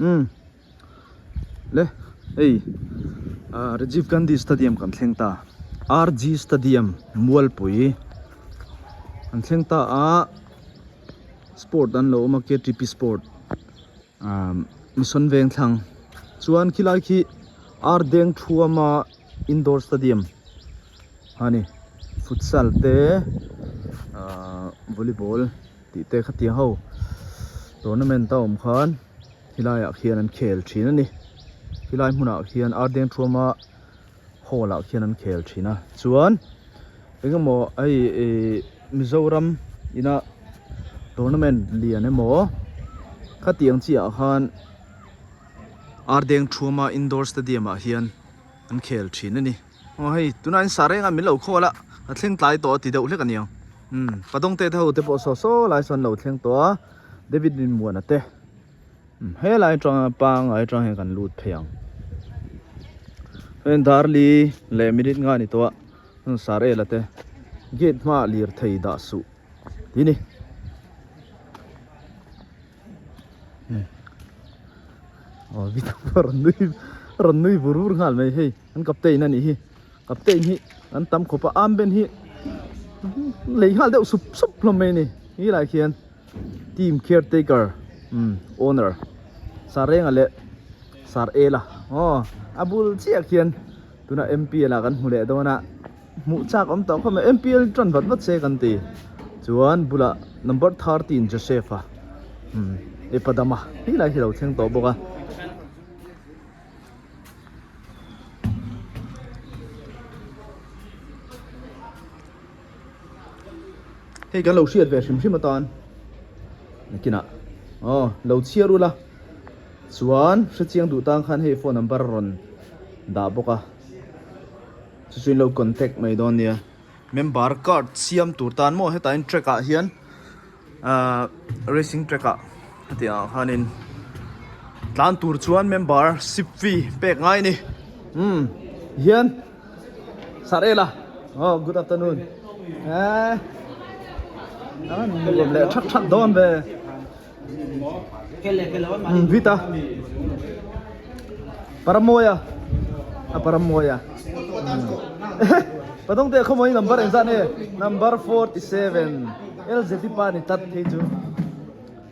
Umm le hei ah Rajiv Gandhi stadium kan thleng ta RG stadium Mualpui an thleng ta a sport an lo awm a K_T_P sport ah mission veng thlang chuan khilai khi ar deng thuama indoor stadium a ni futsal te ah volleyball tih te khatiang ho tournament a awm khan helai ah khian an khel thin a ni helai hmunah khian ar deng thuama hall ah khian an khel thin a chuan engemaw hei ihh Mizoram ina tournament lian emaw khatiang chiah ah khan ar deng thuama indoor stadium ah hian an khel thin a ni. Aw hei tunah in sa reng a min lo khawl a ka thleng tlai tawh a ti deuh hlek a niang umm padawng te te ho te pawh saw saw lai sawn lo thleng tawh a David Rinmuana te umm helai atanga pangngai atang hian kan lut phei ang heng darli leh minute nga ni tawh a heng sarela te gate hmaah lirthei dah suh tih a ni. Aw vita pawh rawn nui rawn nui vur vur nghal mai hei an captain a nih hi captain hi an tam khawp a armband hi lei nghal deuh sup sup hlawm mai a ni helai khian team caretaker umm owner Sarenga leh Sarela aw a bul chiah khian tunah M_P_L ah kan hmu leh dawn a. Hmuh chak awm tawh khawp mai M_P_L tan vat vat se kan ti chuan bulah number 13 Joseph a umm Epadama hi lai hi a lo thleng tawh bawk a. Hei kan lo hriat ve hrim hrim atan nakinah aw lo chhiar ula chuan hrechiang duh tan khan hei phone number rawn dah bawk a. Chu chu in lo contact mai dawn nia. Member card siam tur tan maw hetah in track ah hian ahh racing track ah hetiang ah khanin tlan tur chuan member ship fee pek ngai a ni umm hian Sarela aw good afternoon eee a nuam leh thak thak dawn ve. Vita Paramawia a Paramawia Padawng te khawmawi number engzat nge number 47 LZP pa ni tlat phei chu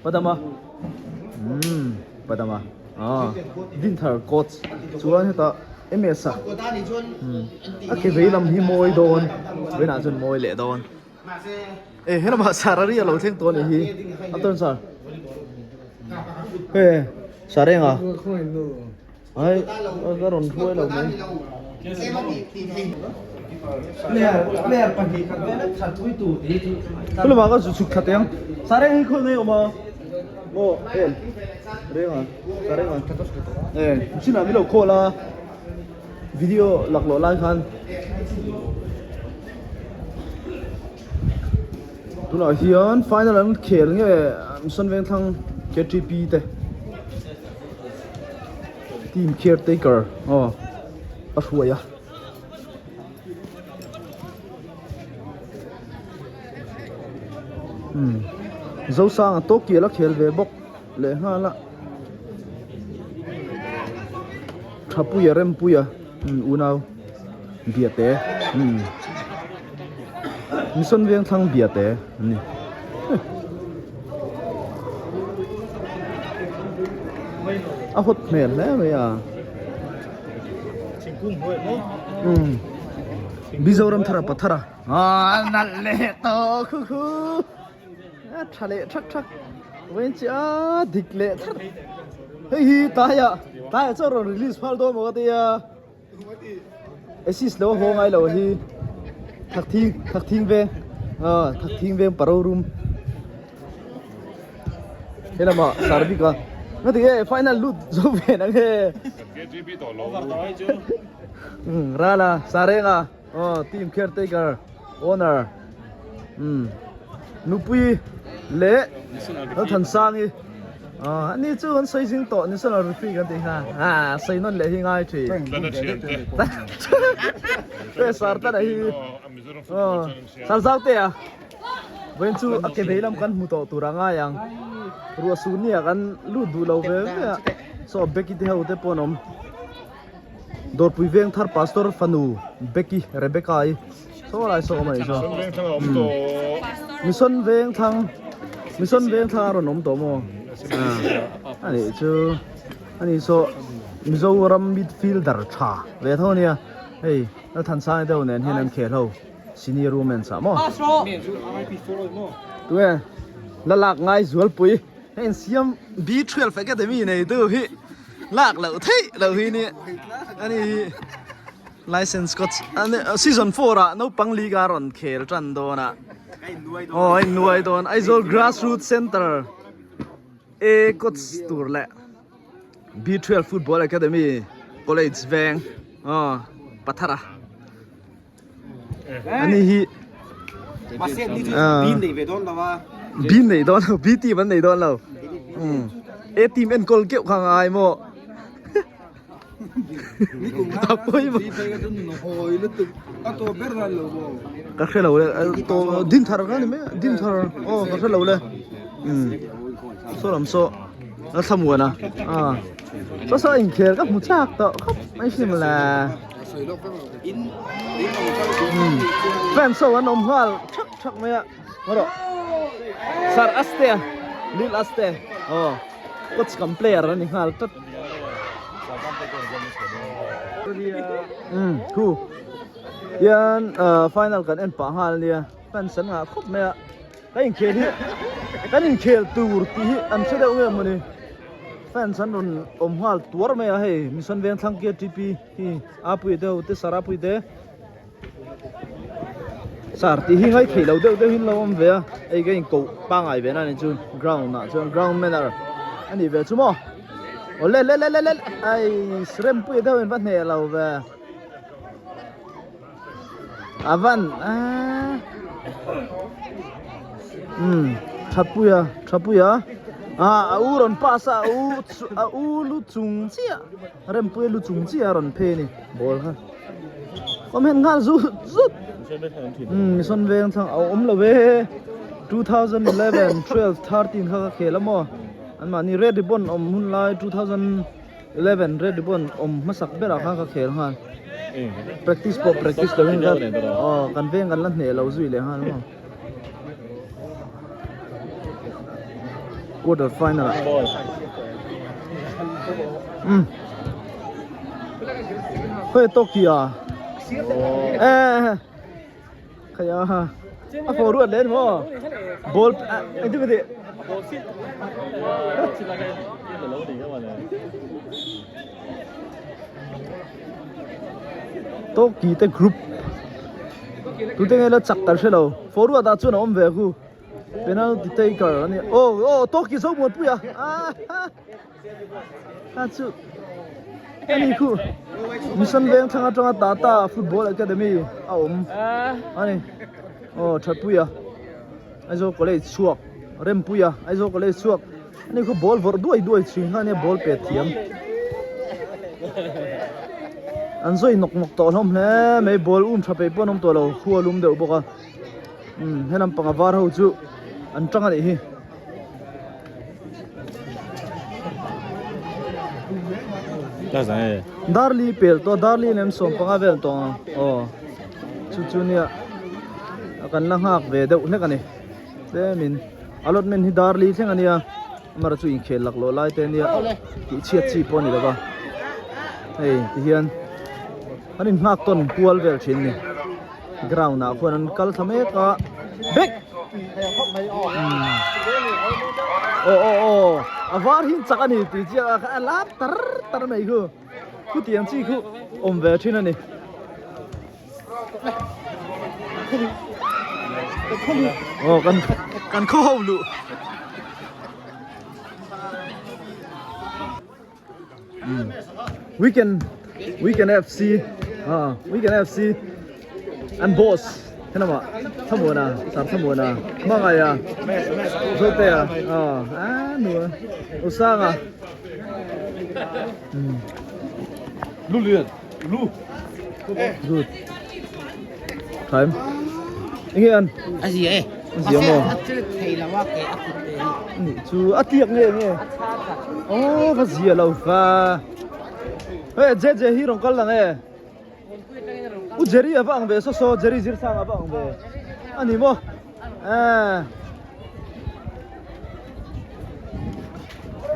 Padama umm Padama ah Dinthar coach chuan hetah MS a a ke vei lam hi mawi dawn vawiinah chuan mawi leh dawn. E helamah sarari a lo thleng tawh a nih hi a tawn sar he sarenga ai ka rawn hruai lo mai helamah ka zu chhuk thla teh ang sareng hi khawi nge awm a maw em renga sarenga e chinah min lo call a. Video laklawh lai khan tunah hian final an khel nge Mission Vengthlang K_T_P te team caretaker aw a hruai a. Umm Zosanga Tokyo la khel ve bawk lehnghal a. Thapuia Rempuia umm unau Biate umm Mission Vengthlang Biate an ni a hawt hmel hle mai a umm Mizoram thara pathara aaa nalh leh tawh khu khu. A tha leh thak thak vawiin chi a dik leh thar hei hi tlaiah tlaiah chuan rawn release phal dawn maw ka tia assist lo a haw ngai lo hi thak thing thak thing veng ah thak thing veng paro room he lamah sarbik a nga ti nge final lut zo ve na nge rala sarenga Aw team caretaker owner umm nupui leh Lalthansangi aw ani chu an sawi zing tawh national referee kan tih kha ah sawi nawn leh hi ngai thin te sar tana hi aw sar zau te a vawiin chu a ke vei lam kan hmu tawh tur a ngai ang ruah sun ni ah kan lut duh lo ve ve a. Saw Becky te ho te pawh an awm. Dawrpui veng thar Pastor fanu Becky Rebecca i saw lai saw awm a nih chu. Mission veng thlang Mission veng thlang a rawn awm tawh maw? A nih chu a nih saw Mizoram midfielder tha ve tho a nia hei Lalthansanga deuh nen hian an khel ho senior women's ah maw? Tunge la lak ngai zualpui. Hei insiam B12 Academy neitu hi lak loh theih loh hi ni ani hi license coach ani season 4 ah naupang league a rawn khel tan dawn a aw a innuai dawn Aizawl Grassroots Center A coach tur leh B12 Football Academy College veng aw Pathara. Ani hi B nei dawn lo B team an nei dawn lo A team enkawl keuh kha ngai maw a pawimawh ka hre lo le din thar kha ni mai a din thar aw ka hre lo le saw lam saw a thlamuan a saw saw inkhel ka hmu chak tawh khawp mai hrim le. Fans ho an awm nghal thak thak mai a marawh Sir Aste a Lil Aste aw coach kam player a ni nghal tlat umm khu hian final kan en pah nghal ania fans an ngah khawp mai a Ka inkhel hi kan inkhel tur tih hi an hre deuh nge mawni fans an rawn awm nghal tuar mai a hei Mission Vengthlang KTP hi Apuii te ho te Sir Apuii te Sir tih hi ngai theih lo deuh deuh in lo awm ve a hei ka inkoh pangai ve na ni chu ground ah chuan ground manner a nih ve chu maw aw le le le le le ai Rempuia deuh in va hneh lo ve. A van a umm thatpui a thatpui a ah a u rawn pass a a u a u lu chung chiah rempuia lu chung chiah a rawn phei a ni ball kha comment nghal zut zut umm mission veng thlang a awm lo ve 2011 12 13 kha ka khel a maw anmahni red ribbon awm hun lai 2000. 11 red ribbon awm hmasak berah khan ka khel nghal practice pawh practice lo in kan aw kan veng kan la hneh lo zui leh nghal maw quarter final ah um hei Tokyo eh Khaia a fawh ruat leh a ni maw ball engtin ka tih Tawki te group tute nge la chak kan hre lo fawh ruat ah chuan a awm ve khu penalty taker a ni aw aw Tawki zo muanpui a A chu ani khu Mission Veng thlang atanga Tata Football Academy a awm ani aw Thatpuia Aizawl College chhuak Rempuia Aizawl College chhuak ani khu ball vawrh duai duai thin kha ania ball pet thiam an zawi nawk nawk tawh hlawm hle mai ball um tha peih pawh an awm tawh lo khua lum deuh bawk a umm he lampang a var ho chu an tang a nih hi. Darli pel tawh darli lem 15 vel tawh ang aw chu chu nia kan la nghak ve deuh hlek a ni tlemin allotment hi darli thleng a nia amara chu inkhel lak lawh lai te ania tih chhiat chi pawh a ni lova hei tihian an inghak tawn kual vel thin a ni. Ground ah khuan an kal thla mek a bek aw aw aw a var hi chak a ni tih chiah a a lar tar tar mai khu khutiang chi khu awm ve thin a ni aw kan kan khaw ho luh. Weekend Weekend FC ah Weekend FC an boss thenama Thamuana Sar Thamuana Hmangaia Zotea ah a nua Usanga Lu lian lu good time enge an a gì e. Zia maw? Nih chu a tliak nge nge? Aw va zia lo va. Hei JJ hi rawn kal lang e. U Jerry a va ang ve saw saw Jerry Zirsang a va ang ve. A ni maw? Eh.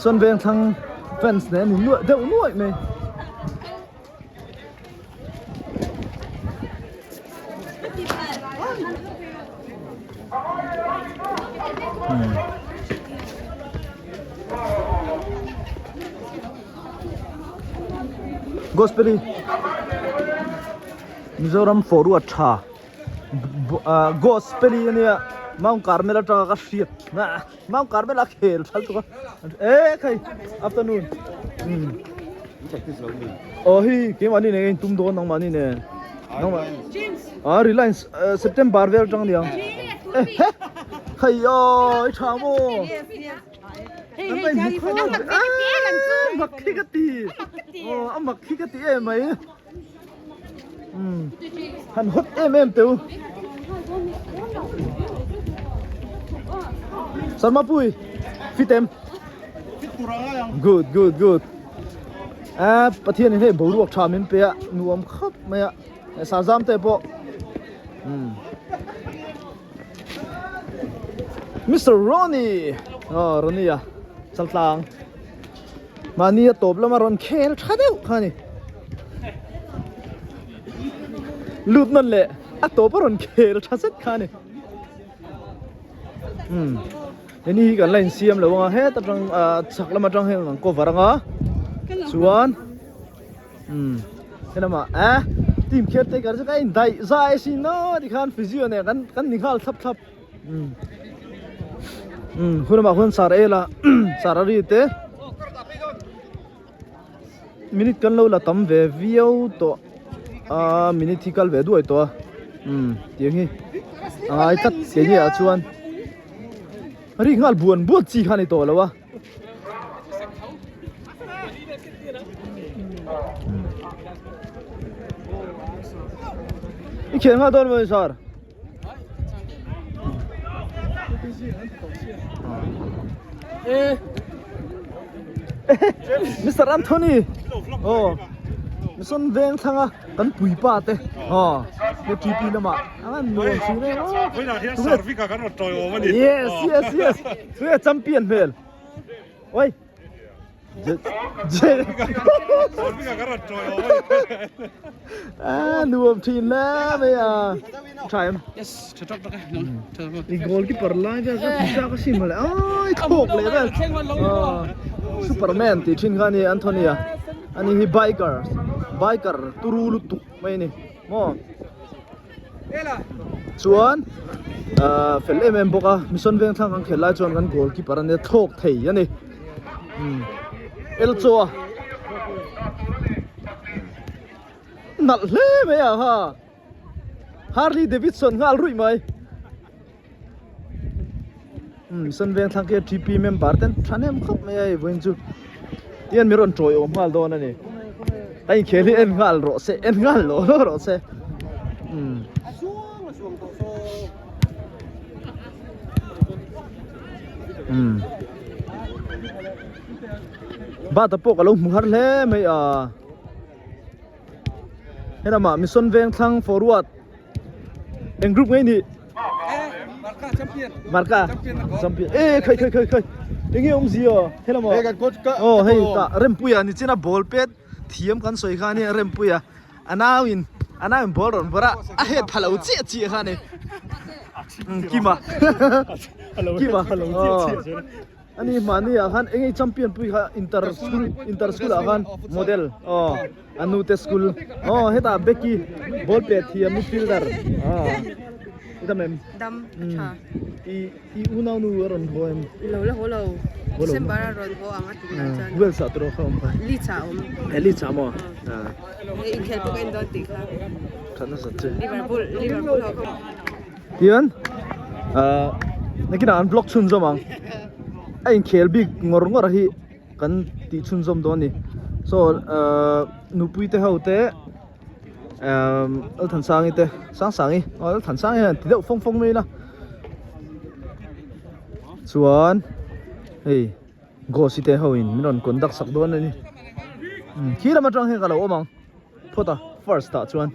Sawn veng thlang fans nen an in deuh nuaih mai. Gospel hi Mizoram forward tha Gospel hi ania Mount Carmel atanga ka hriat Mount Carmel a khel thal tuk a e khai afternoon aw hi keimahni nen in tum dawn nangmahni nen nangmah ah Reliance September vel atang aniang he khai aw i tha maw an va inhmu khawp a mak khi ka ti aw a mak khi ka ti em mai. Han hot em em teu. Sarmapui fit em. Good good good. A Pathian in hei boruak tha min pe a nuam khawp mai a Sarzam te pawh. Mister Ronnie aw Ronnie a chaltlang. Mahni a tawp lama rawn khel tha deuh kha a ni. Lut nawn leh a tawp a rawn khel tha zet kha a ni. Umm heni hi kan la insiam lo anga heta tang ah chhak lam atang hian kan cover anga chuan umm helamah eh team kher te kar chu ka indaih zai asin aw tikhan physio nen kan kan ni nghal thlap thlap. Umm hun lamah khuan sar ela sar a ri te minute kan lo la tam ve viau tawh a minute hi kal ve duai tawh a umm tiang hi a ngai tlat keini ah chuan ri nghal buan buan chi kha a ni tawh lo a. I khian nghal dawn maw sir? Mister Anthony aw Mission veng thlanga kan puipa te aw he TP lamah an nuam thin em aw Yes yes yes tunge champion hmel oi A nuam thin hle mai a. Tha em? Yes, tha tawk tawk e. Tha tawk. I goalkeeper lai vel kha pisa ka sim le. Ai thawk leh vel. Superman tih thin kha ani Anthony a. Ani hi biker. Biker turu lutuk mai ani. Maw? Chuan ah fel em em bawk a mission veng thlang kan khelh lai chuan kan goalkeeper ania thlawk thei a ni umm el chaw a nalh hle mai a ha Harley Davidson nghal ruih mai umm mission veng thlang khi T P member ten thahnem khawp mai a hei vawiin chu tihian min rawn tawiawm nghal dawn a ni. A inkhel hi en nghal rawh se en nghal lo lo rawh se umm umm bata pawh ka lo hmu har hle mai a helamah mission veng thlang forward eng group ngei ni Marka champion e khai khai khai khai enge awm zia helama aw hei tah Rempuia ni china ball pet thiam kan sawi kha ania Rempuia a nau in a nau in ball rawn vawrh a a het pha lo chiah chiah kha ani Kima Kima ani mahni ah khan enge champion pui kha inter school inter school ah khan model aw A nu te school aw hetah Becky ball pet thiam midfielder aw i dam em? Dam a tha. I i unau nu a rawn haw em? I lo la haw lo. December a rawn haw ang a tih lai chuan. Wales ah tawh kha awm kha. Leeds ah awm. He Leeds ah maw? He inkhel pawh ka en dawn tih kha. That nasa che. Liverpool Liverpool ho kha. Tian nakinah an vlog chhunzawm ang. A inkhel bik ngawr ngawr hi. Kan tih chhunzawm dawn a ni saw ahh nupui te ho te ahh Lalthansangi te Sangsangi aw Lalthansangi hian ti deuh fawng fawng mai ila. Chuan hei Ghosi te ho in min rawn conduct sak dawn a ni. Khi lam atang hian ka lo awm ang phawt a first ah chuan.